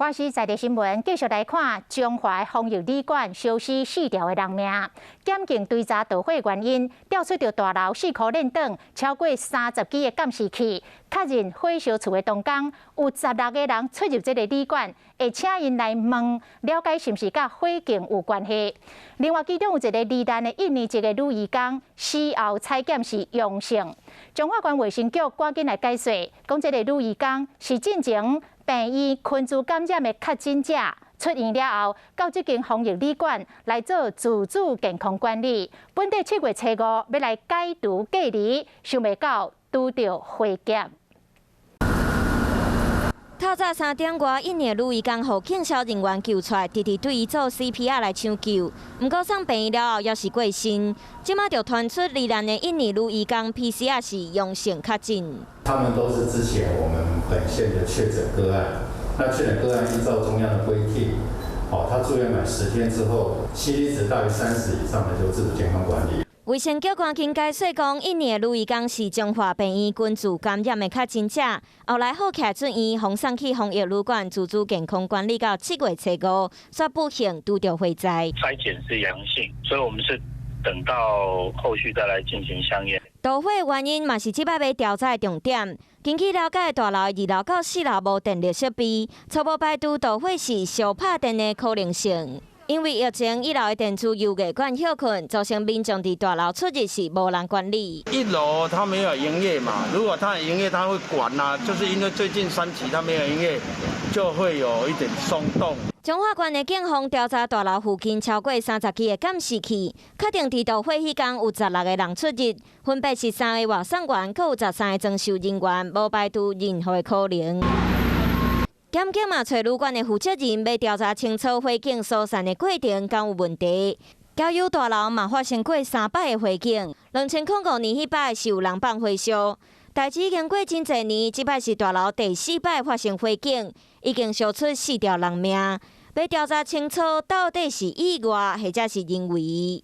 華視在地新聞繼續來看彰化防疫旅館燒死四條的人命，檢警追查導火原因，調出著大樓四箍連轉超過30支的監視器，確認火燒厝的當工有16個人出入這个旅館，會請𪜶來問了解是毋是佮火警有關係。另外，其中有一个罹難的印尼籍的女移工，死後採檢是陽性。彰化縣衛生局趕緊來解釋，講這个女移工是進前病院群聚感染的確診者，出院了後，到這間防疫旅館來做自主健康管理。本底7月初5欲來解除隔離，想袂到拄著火劫。透早3點外，印尼女移工予警消人員救出來，直直對伊做 CPR 來搶救。毋過送病院了後，猶是過身。這馬就傳出罹難的印尼女移工 PCR 是陽性確診。他們都是之前我們本縣的確診個案。那確診個案依照中央的規定，哦，他住院滿10天之後，CT 值大於30以上的就自主健康管理。衛生局趕緊解釋講，印尼的女移工是彰化病院群聚感染的確診者，後來好起來出院，予送去防疫旅館自主健康管理到7月初5，煞不幸拄著火災。篩檢是陽性，所以我們是等到後續再來進行相驗。導火原因嘛是這擺欲調查的重點。根據了解，大樓2樓到4樓無電力設備，初步排除導火是燒拍電的可能性。因為疫情，一樓的電柱由藝館歇睏，造成民眾佇大樓出入時無人管理。一樓他沒有營業嘛，如果他營業，他會管啊。就是因為最近三期他沒有營業，就會有一點鬆動。彰化縣的警方調查大樓附近超過30支的監視器，確定佇導火彼工有16個人出入，分別是三个外送員，閣有13個裝修人員，無排除任何的可能。檢警嘛揣旅館的負責人，欲調查清楚火警疏散的過程敢有問題。交友大樓嘛發生過三擺的火警，2005年彼擺是有人放火燒，代誌已經過真濟年，這擺是大樓第四擺發生火警，已經燒出四條人命，欲調查清楚到底是意外或者是人為。